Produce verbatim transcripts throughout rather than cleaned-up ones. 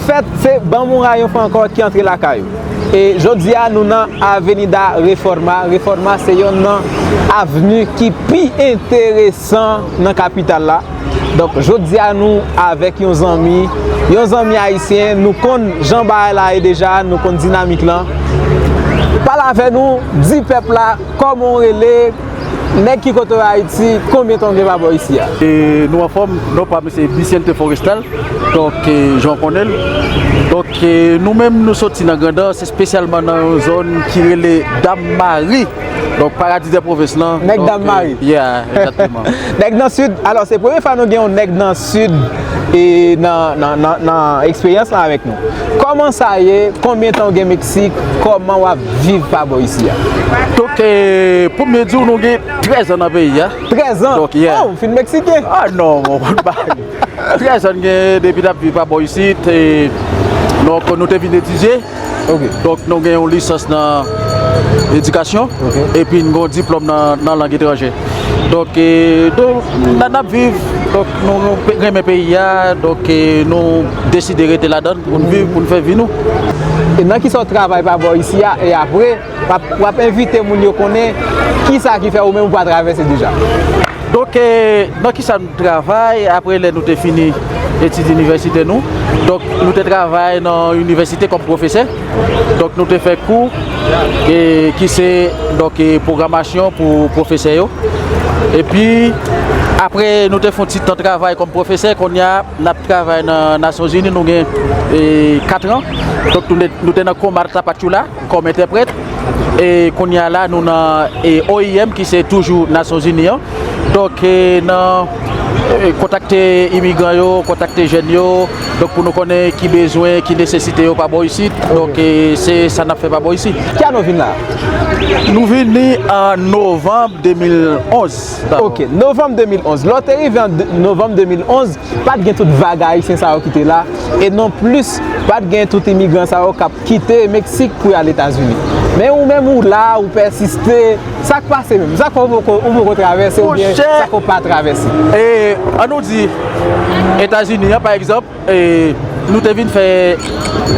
Fèt, se Ban m yon ray yon fwa ankò ki antre lakay ou. E jodi a, nou nan Avenida Reforma. Reforma se yonn nan avni ki pi enteresan nan kapital la. Donk, jodi a, nou avèk yon zanmi, yon zanmi ayisyen, nou konn jan bagay la ye deja, nou konn dinamik lan. Pale avè nou, di pèp la, kòman w rele, nèg ki kote w Ayiti, konbyen tan w gen pa bò isi a? E nou anfòm, non pa m se Bicente Forestal, donk, e, jan w konnen l. Donk, e, nou menm, nou soti nan Grandans, espesyalman nan yon zòn ki rele Dam Mari. Donk, paradi dè pwovens lan. Nèg Dam Mari. Yeah, egzakteman. Nèg nan Sid, alò, se premye fwa nou gen yon nèg nan Sid e nan, nan, nan, nan eksperyans lan avèk nou. Kòman sa ye? Konbyen tan w gen Meksik? Kòman w ap viv pa bò isi a? Donk, e, pou m byen di w, nou gen trèz an nan peyi a. Trèz an? Donk, yeah. Oh, w fin meksiken? Ah non, mon bagay. Trèz an gen depi n ap viv pa bò isit. E, donk, nou te vin etidye. Ok. Donk, nou gen yon lisans nan edikasyon, ok, epi n gen yon diplòm nan, nan lang etranje. Donk, e, donk, n, n ap viv, donk, nou, nou pe- renmen peyi a, donk, e, nou deside rete ladan l pou n viv, pou n fè vi nou. E nan kisa w travay pa bò isi a, e apre, w ap, w ap envite moun yo konnen kisa ki fè ou menm ou pa travèse deja? Donk, e, nan kisa travay, apre lè nou te fini etid inivèsite nou. Donk, nou te travay nan inivèsite kòm pwofesè. Donk, nou te fè kou, e, ki se, donk, e, pwogramasyon pou pwofesè yo. Epi, apre nou te fè yon ti tan travay kòm pwofesè, kounye a, n ap travay nan Nasyonzini, nou gen, e, kat an. Donk, nou te, nou te nan Comar Tapachula kòm entèprèt. E kounye a la, nou nan, e, O I M, ki se toujou Nasyonzini an. Donk, e, nan, e, kontakte imigran yo, kontakte jèn yo, donk, pou nou konnen ki bezwen, ki nesesite yo pa bò isit. Donk, e, se sa n ap fè pa bò isit. Ki ane w vin la? Nou vini an novanm de mil onz. Ok, novanm de mil onz. Lè w te rive an de- novanm de mil onz, pa t gen tout vag ayisyen sa yo ki te la. E nonplis, pa t gen tout imigran sa yo k ap kite Meksik pou y al Etazini. Men ou menm, ou la, ou pèsiste. Sa k pase menm? Sa k fè ou poko, ou poko travèse oubyen sa k fè ou pa travèse? E, ann nou di, Etazini an, pa egzanp, e, nou te vin fè,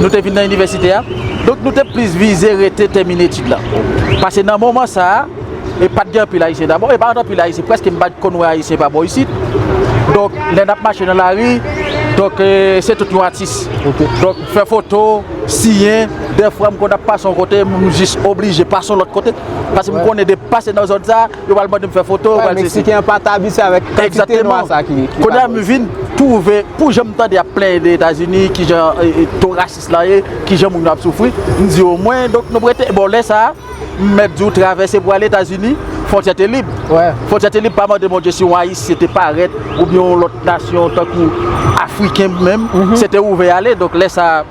nou te vin nan inivèsite a. Donk, nou te plis vize rete tèmine etid la. Paske nan moman sa a, e pa t gen anpil Ayisyen dabò, e pa t anpil Ayisyen, prèske m pa t konn wè Ayisyen pa bò isit. Donk, lè n ap mache nan lari, donk, e, se tout yon atis. Ok. Donk, fè foto, siyen, dèfwa m konn ap pase yon kote, m jis oblije pase yon lòt kote, paske m konnen de pase nan zòn sa, yo pral mande m fè foto, yo pral sesi. Meksiken an pa t abitye avèk kantite nwa sa ki, ki pa bò isit. Kounye a, m vin twouve, pou jan m tande y ap plenyen de Etazini, kijan, e, e, to rasis la ye, kijan moun yo ap soufri, m di omwen, donk, nou prete, bon, lè sa a, m mèt di w travèse pou al Etazini, fwontyè te lib. Fwontyè te lib, pa mande Bondye si yon Ayisyen te parèt, oubyen yon lòt nasyon, tankou Afriken menm, se te ouvè ale. Donk, lè sa a,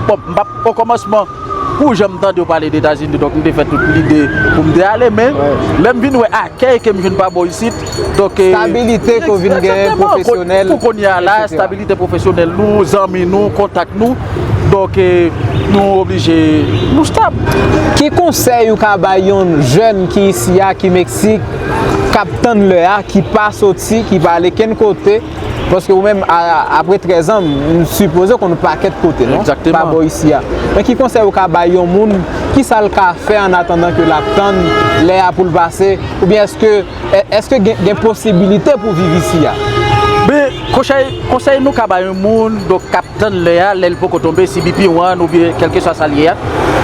bon, m p ap, okòmansman, pou jan m tande yo pale de Etazini, donk, m te fè tout lide pou m te ale, men lè m vin wè akèy ke m jwenn pa bò isit, donk, e, stabilite ke w vin genyen pwofesyonèl, pou kounye a la, etsetera. Stabilite pwofesyonèl nou, zanmi nou, kontak nou. Donk, e, nou oblije, nou stab. Ki konsèy ou ka bay yon jèn ki isi a, ki Meksik, k ap tann lè a, ki pa soti, ki pa ale kenn kote? Paske ou menm, a, a, apre trèz an, m sipoze w konn yon pakèt kote, non? Egzakteman. Pa bò isi a. Men ki konsèy ou ka bay yon moun, kisa l ka fè an atandan ke l ap tann lè a pou l pase? Oubyen èske, è-, èske gen, gen posibilite pou viv isi a? Ben, konsèy, konsèy nou ka bay yon moun, donk, k ap tann lè a, lè l poko tonbe, si B P one oubyen kèlkeswa sa l ye a.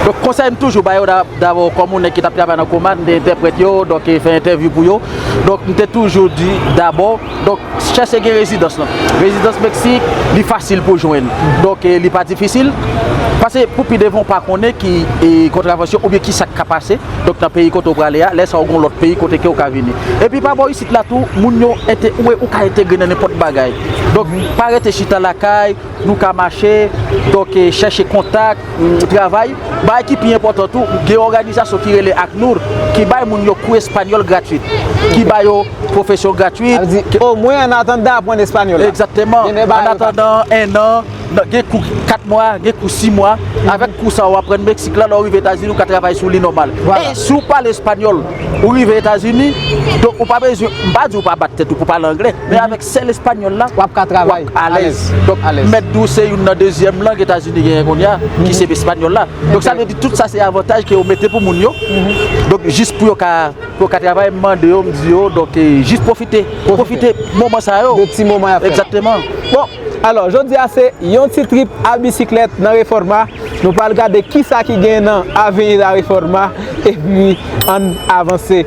Donk, konsèy m toujou ba yo da-, dabò, kòm yon nèg ki t ap travay nan Comar, m te entèprèt yo, donk, e fè entèvyou pou yo. Donk, m te toujou di dabò, donk, chèche gen rezidans lan. Rezidans Meksik, li fasil pou jwenn. Donk, e, li pa difisil. Paske pou pi devan, w pa konnen ki, e, kontravèsyon oubyen ki sa k ka pase. Donk, nan peyi kote w prale a, lè sa a w gen yon lòt peyi kote ke w ka vini. Epi pa bò isit la tou, moun yo ente-, ou, ou ka entegre nan nenpòt bagay. Donk, pa rete chita lakay, nou ka mache, donk, e, chèche kontak, mm, travay. Bagay ki pi enpòtan tou, gen òganizasyon ki rele ACNUR, Ki bay moun yo kou espanyòl gratwit, ki ba yo pwofesyon gratwit. Sa vle di, omwen an atandan aprann espanyòl la. Egzakteman. Gen de bagay yo ka fè. An atandan en an, nan, gen kou kat mwa, gen kou sis mwa. Avèk kou sa a w aprann Meksik la, lè w rive Etazini, ou ka travay sou li nòmal. Vwala. E si w pale espanyòl, ou rive Etazini, donk ou pa bezwen, m pa di w pa bat tèt ou pou pale anglè, men avèk sèl espanyòl la, w ap ka travay alèz. Donk, mèt di w se youn nan dezyèm lang Etazini genyen kounye a, ki se espanyòl la. Donk, sa vle di tout sa se avantaj ke yo mete pou moun yo. Donk, jis pou yo ka, pou yo ka travay, m mande yo, m di yo, donk, eh, jis pwofite. Pwofite. Pwofite moman sa yo. De ti moman y ap fè. Egzakteman. Bon, alò, jodi a se yon ti trip a bisiklèt nan Reforma. Nou pral gade kisa ki gen nan Avenida Reforma, epi ann avanse.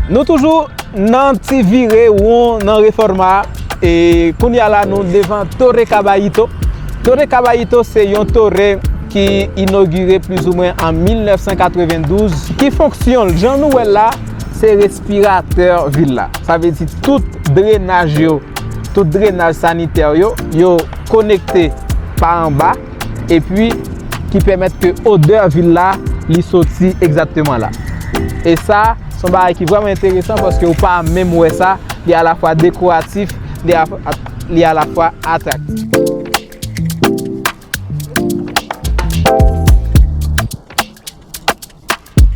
Nou toujou nan ti vire won nan Reforma a. E kounye a la, nou devan Torre Caballito. Torre Caballito se yon tore ki inogire plizoumwen an mil nèf san katrevendouz, ki fonksyon l, jan nou wè l la, se respiratè vil la. Sa vle di tout drenaj yo, tout drenaj sanitè yo, yo konekte pa anba, epi ki pèmèt ke odè vil la, li soti egzakteman la. E sa, se yon bagay ki vrèman enteresan paske ou pa menm wè sa, li alafwa dekoratif, li a, li alafwa atraktif.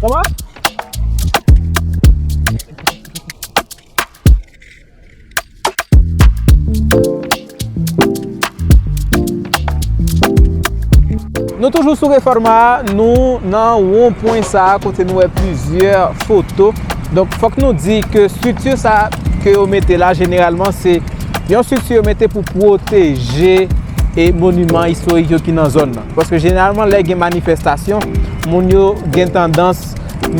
Kòman? Nou toujou sou Reforma a, nou nan won pwen sa a kote nou wè plizyè foto. Donk, fòk nou di ke estrikti sa a ke yo mete la, jeneralman, se yon estrikti yo mete pou pwoteje e moniman istorik yo ki nan zòn nan. Paske jeneralman, lè gen manifestasyon, moun yo gen tandans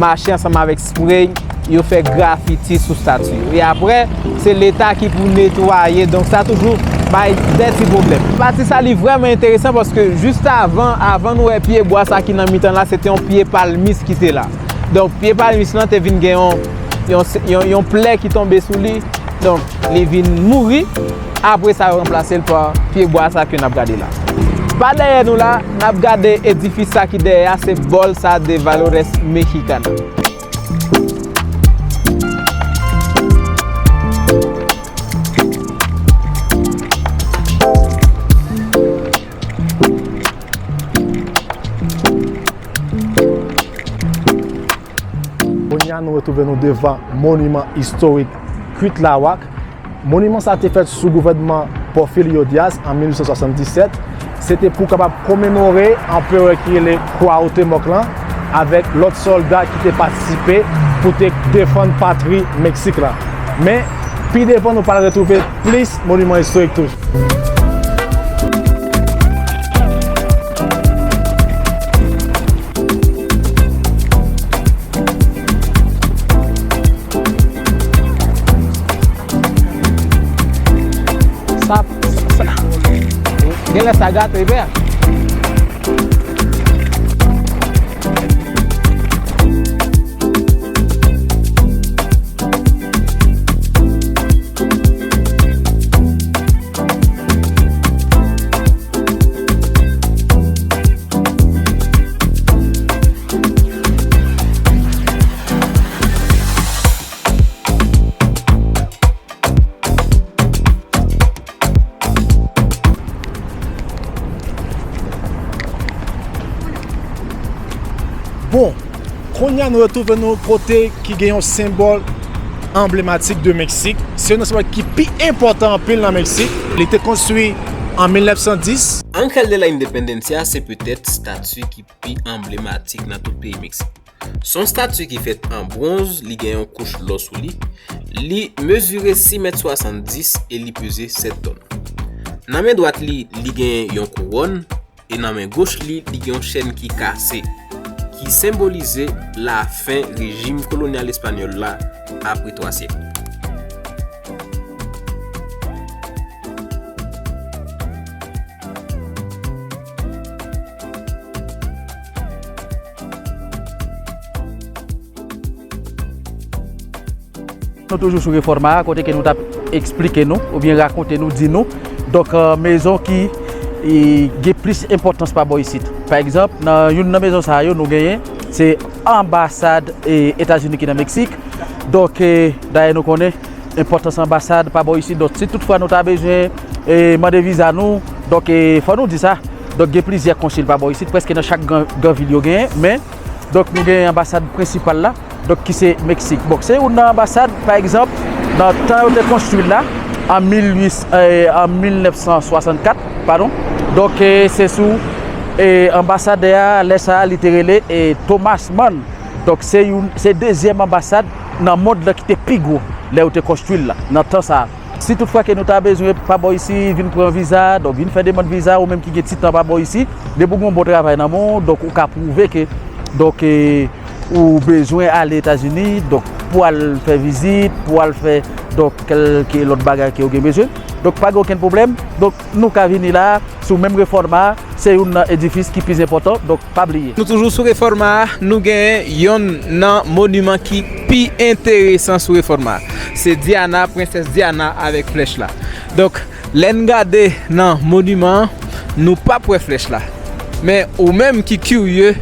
mache ansanm avèk spray, yo fè grafiti sou stati yo. E apre, se Leta ki pou netwaye, donk sa toujou bay de ti pwoblèm. Pati sa, li vrèman enteresan paske jis avan, avan nou wè pye bwa sa ki nan mitan la, se te yon pye palmis ki te la. Donk, pye palmis lan te vin gen yon, yon, yon, yon plè ki tonbe sou li. Donk, li vin mouri. Apre sa, yo ranplase l pa pye bwa sa ke n ap gade la. Pa dèyè nou la, n ap gade edifis sa ki dèyè a, se Bolsa de Valores Mexicana. Kounye a, nou retwouve nou devan moniman istorik Cuitláhuac. Moniman sa te fèt sou gouvènman Porfirio Díaz an mil uit san swasanndisèt. Se te pou kapab komemore anperè ki rele Cuauhtémoc lan avèk lòt sòlda ki te patisipe pou te defann patri Meksik la. Men, pi devan, nou pral retwouve plis moniman istorik toujou. Sa, sa, genlè sa gate, pè. Kounye a nou retwouve nou kote ki gen yon senbòl anblematik de Meksik. Se youn nan senbòl ki pi enpòtan anpil nan Meksik. Li te konstwi an mil nèf san dis. Ángel de la Independencia se petèt estati ki pi anblematik nan tout peyi Meksik. Se yon estati ki fèt an bwonz, li gen yon kouch lò sou li. Li mezire sis mèt swasanndis e li peze sèt tòn. Nan men dwat li, li gen yon kouwòn, e nan men goch li, li gen yon chèn ki kase, ki senbolize lafen rejim kolonyal espanyòl la apre twa syèk. Nou toujou sou Refòma a, kote ke nou t ap eksplike nou, oubyen rakonte nou, di nou, donk, eh, mezon ki, eh, gen plis enpòtans pa bò isit. Pa egzanp, nan youn nan mezon sa yo, nou genyen, se anbasad, eh, Etazini ki nan Meksik. Donk, eh, dayè nou konnen enpòtans anbasad pa bò isit. Donk, si toutfwa nou ta bezwen, eh, mande viza nou, donk, eh, fò nou di sa. Donk, gen plizyè konsil pa bò isit, prèske nan chak gran, gran vil yo genyen, men, donk, nou gen anbasad prensipal la, donk, ki se Meksik. Bon, se youn nan anbasad, pa egzanp, nan tan yo te konstwi l la, an mil uit, eh, an mil nèf san swasannkat, padon. Donk, eh, se sou, eh, anbasadè a, lè sa a, li te rele, eh, Thomas Mann. Donk, se youn, se dezyèm anbasad nan mond lan ki te pi gwo, lè yo te konstwi l la, nan tan sa a. Si toutfwa ke nou ta bezwen pa bò isi, vin pran viza, donk vin fè demann viza, ou menm ki gen ti tan pa bò isi, depi w gen yon bon travay nan men w, donk ou ka pwouve ke, donk, eh, ou bezwen ale Etazini, donk pou al fè vizit, pou al fè, donk, kèlke lòt bagay ke w gen bezwen. Donk pa gen okenn pwoblèm. Donk nou ka vini la, sou menm Refòma a, se youn nan edifis ki pi enpòtan, donk pa bliye. Nou toujou sou Refòma a, nou genyen yonn nan moniman ki pi enteresan sou Refòma a. Se Diana, Prensès Diana avèk flèch la. Donk, lè n gade nan moniman an, nou p ap wè flèch la. Men ou menm ki kirye,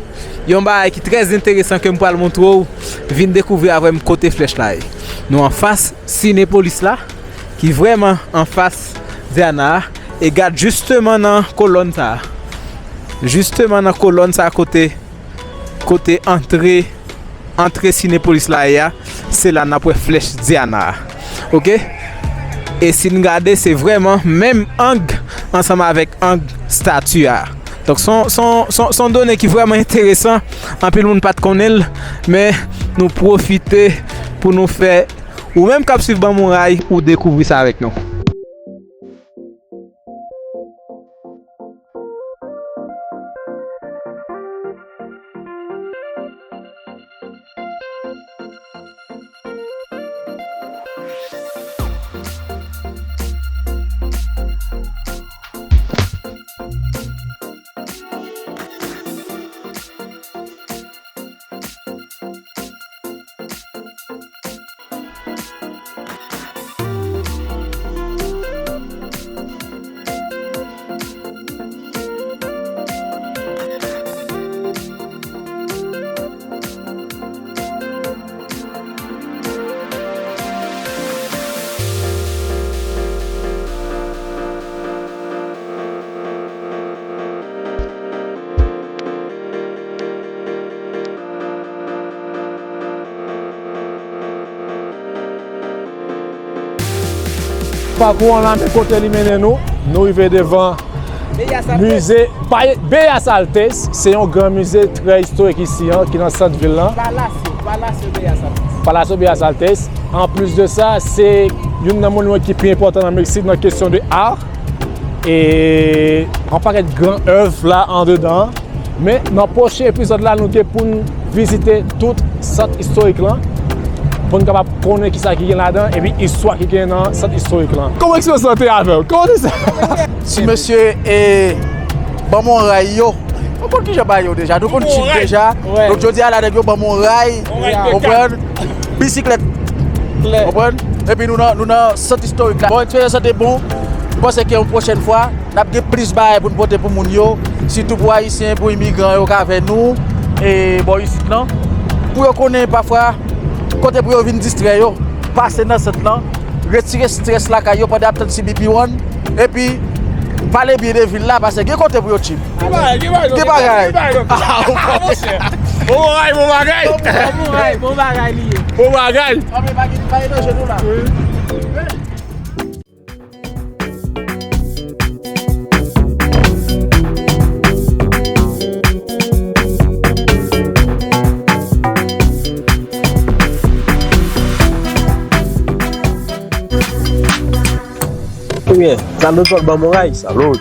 yon bagay ki trè enteresan ke m pral montre w, vin dekouvri avè m kote flèch la ye. Nou anfas Cinépolis la, ki vrèman anfas Diana a, e gad jisteman nan kolòn sa a. Jisteman nan kolòn sa a kote, kote antre, antre Cinépolis la ye a, se la n ap wè flèch Diana a. Oke? E si n gade, se vrèman menm ang ansanm avèk ang estati a. Donk, se yon, se yon, se yon, se yon done ki vrèman enteresan. Anpil moun pa t konnen l, men nou pwofite pou nou fè ou menm k ap swiv Ban m yon ray, ou dekouvri sa avèk nou. Pakou an la, men kote li mennen nou, nou rive devan mize Bellas Artes. Se yon gran mize trè istorik isi an, ki nan sant vil lan. Palacio, Palacio Bellas Artes. Palacio Bellas Artes. Anplis de sa, se youn nan moniman ki pi enpòtan nan Meksik nan kesyon de ar. E yon pakèt gran èv la andedan. Men nan pwochen epizòd la, nou gen pou n vizite tout sant istorik lan, pou n kapab konnen kisa ki gen ladan, epi istwa ki gen nan sant istorik lan. Kòman eksperyans lan te avè w? Kòman te sa? Ti mesye, e, ban m yon ray yo. Nou konn kijan bagay yo deja, nou konn tip deja. Donk jodi a la nèg yo ban m yon ray, konprann? Bisiklèt, konprann? Epi nou nan, nou nan sant istorik la. Bon, eksperyans lan te bon. Nou panse ke yon pwochèn fwa, n ap gen plis bagay pou n pote pou moun yo, sitou pou Ayisyen, pou imigran yo k avè nou, e bò isit lan. Pou yo konnen pafwa kote pou yo vin distrè yo, pase nan sant lan, retire estrès lakay yo pandan y ap tann C B P One, epi pale byen de vil la, paske gen kote pou yo tchip. Gen bagay, gen bagay. Gen bagay. Ah, ou konprann. Bon bagay, bon bagay. Bon bagay, bon bagay li ye. Bon bagay. Fanmi, pa gen, pa gen danje nou la. Ebyen, salut, sòt ban mwen ray, salut.